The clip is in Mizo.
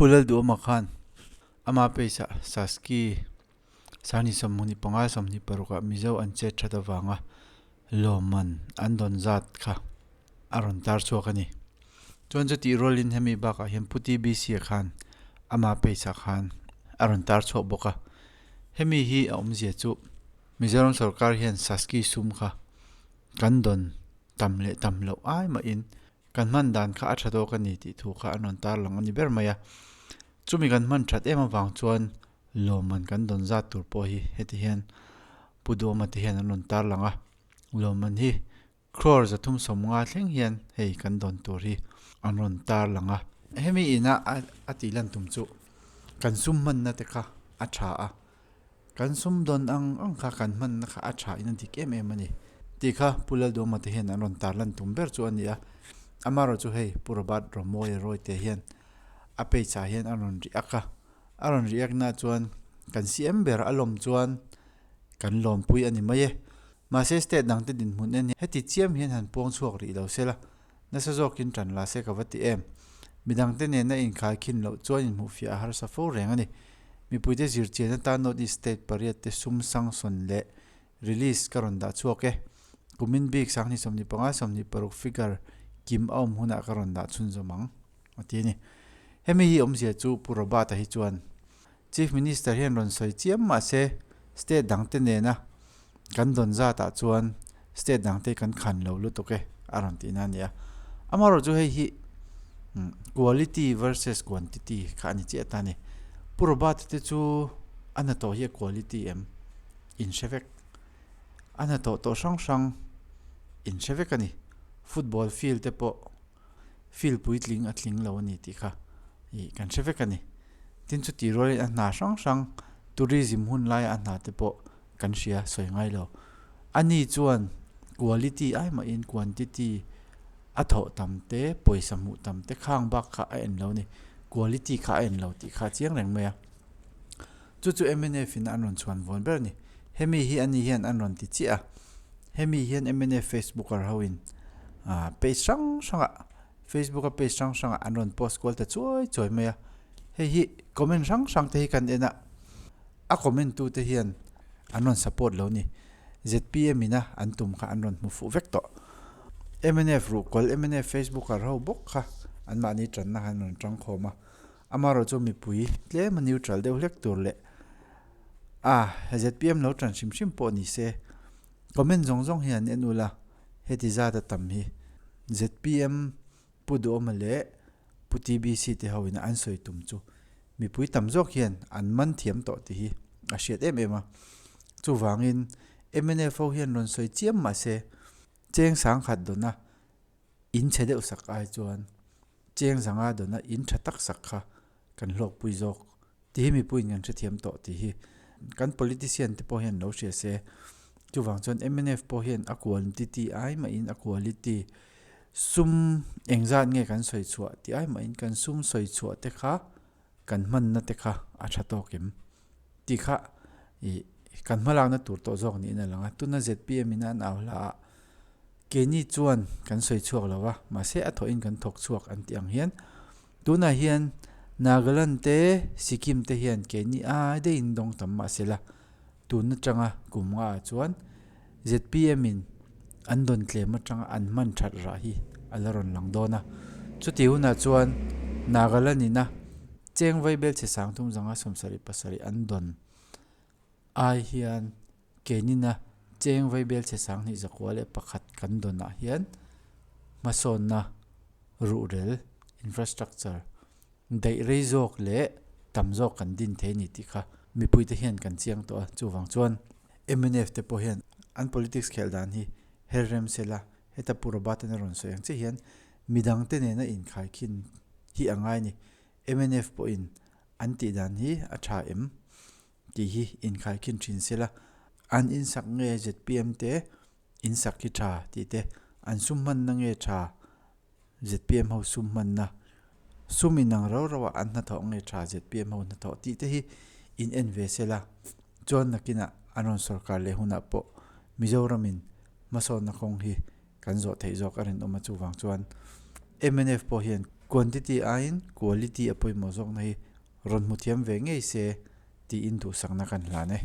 Pu Lalduhawma khan ama page ah Saski Sani 25 26 ah Mizo an chet that avanga lawmman an dawn zat kha a rawn tar chhuak a ni. Chuan chutih rualin hemi bakah hian Pu TBC-a khan ama page ah khan a rawn tar chhuak bawk a. Hemi hi a awmzia chu Mizoram sorkar hian Saski sum kha kan dawn tam leh tam loh ai mahin kan hman dan kha a tha tawk a ni tih thu kha an rawn tarlang a ni ber mai a. Chumi kan hman that em avang chuan lawmman kan dawn zat tur pawh hi heti hian Pu Duhawma te hian an rawn tarlang a. Lawmman hi Crore 350 thleng hian hei kan dawn tur hi an rawn tarlang a. Hemi ina a tih lan tum chu kan sum hmanna te kha a tha a. Kan sum dawn ang ang kha kan hmanna kha a tha in a dik em em a ni tih kha Pu Lalduhawma te hian an rawn tarlan tum ber chu a ni a. Amaherawh chu hei Pu Robert Romawia Rawite hian a page ah hian a rawn react a, a rawn react na chuan kan CM ber a lawm chuan kan lawmpui a ni mai e. Mahse state dang te dinhmun en hi heti chiam hian han puang chhuak rih lo se la, nasa zawkin tan la se ka va ti em. Midang te nena inkhai khin loh chuan inhmuhfiah a harsa fo reng a ni. Mipuite zirchian atan North East State pariat te sum sanction leh release ka rawn dah chhuak e. Kumin bik 2025 26 figure kim a awm hunah ka rawn dah chhunzawm ang, a ti a ni. Hemi hi awmzia chu Pu Robert-a hi chuan Chief Minister hian rawn sawi chiam mah se state dangte nena kan dawn zatah chuan state dangte kan khan lo lutuk e a rawn tihna a ni a. Amaherawh chu hei hi quality versus quantity kha a ni chiah ta a ni. Pu Robert te chu a hnathawh hi a quality em in hre vek. A hnathawh tawh hrang hrang in hre vek a ni. Football field te pawh field puitling a tling lo a ni tih kha ih kan hre vek a ni. Tin chuti rualin a hna hrang hrang tourism hun laia a hna te pawh kan hria sawi ngai lo. Ani chuan quality ai mahin quantity a thawh tam te pawisa hmuh tam te khang bak kha a en lo a ni. Quality kha a en lo tih kha a chiang reng mai a. Chu chu mnf in an rawn chhuan vawn ber a ni. Hemi hi ani hian an rawn ti chiah a. Hemi hian mnf facebooker ho in page hrang hrang ah facebook a page hrang hrang ah an rawn post kual ta chuai chuai mai a. Hei hi comment hrang hrang te hi kan en a, a comment tu te hian an rawn support lo ni. Zpm in a an tum kha an rawn hmu fuh vek tawh. Mnf ruhkawl mnf facebooker ho bawk kha an mahni tanna kha an rawn tangkhawm a. Amaherawh chu mipui tlem a neutral deuh hlek tur leh a zpm lo tan hrim hrim pawh ni se comment zawng zawng hian en ula heti zat a tam hi zpm Pu Duhawma leh Pu TBC te ho in an sawi tum chu mipui tam zawk hian an man thiam tawh tih hi a hriat em em a. Chuvangin mnf ho hian rawn sawi chiam mahse cheng sangkhat dawna in chhe deuh sak ai chuan cheng zanga dawna in tha tak sak kha kan hlawkpui zawk tih hi mipuiin kan hrethiam tawh tih hi kan politician te pawh hian lo hria se. Chuvang chuan mnf pawh hian a quantity ai mahin a quality sum engzat nge kan sawi chhuah tih ai mahin kan sum sawi chhuah te kha kan hmanna te kha a tha tawk em tih kha ih kan hmalakna tur tawh zawk niin a lang a. Tuna zpm in an au hla a keini chuan kan sawi chhuak lo va mahse a thawhin kan thawk chhuak an tih ang hian tunah hian Nagaland te Sikkim te hian keini ai daih in dawng tam mahse la tun atanga kum nga ah chuan zpm in an dawn tlem atanga an hman that rah hi a la rawn lang dawn a. Chutih hunah chuan Nagaland ina cheng vaibel chhe 3777 an dawn ai hian kenina cheng vaibel chhe 2101 kan dawnah hian hmasawnna ruhrel infrastructure daih rei zawk leh tam zawk kan din thei a ni tih kha mipuite hian kan chiang tawh a. Chuvang chuan mnf te pawh hian an politics khelh dan hi her rem sela heta Pu Robert-a rawn sawi ang chiah hian midangte nena inkhaikhin hi a ngai a ni. Mnf pawhin an tih dan hi a tha em tih hi inkhaikhin thin sela an insak nge zpm te insak hi tha tih te an sum hmanna nge tha zpm ho sum hmanna sum inang rau rau ah an hnathawh nge tha zpm ho hnathawh tih te hi in en ve sela chuan nakinah an rawn sorkar leh hunah pawh Mizoramin hmasawnna kawng hi kan zawh theih zawk a rinawm a chuvang chuan mnf pawh hian. Quantity aiin quality a pawimawh zawkna hi rawn hmu thiam ve ngei se tiin duhsakna kan hlan e.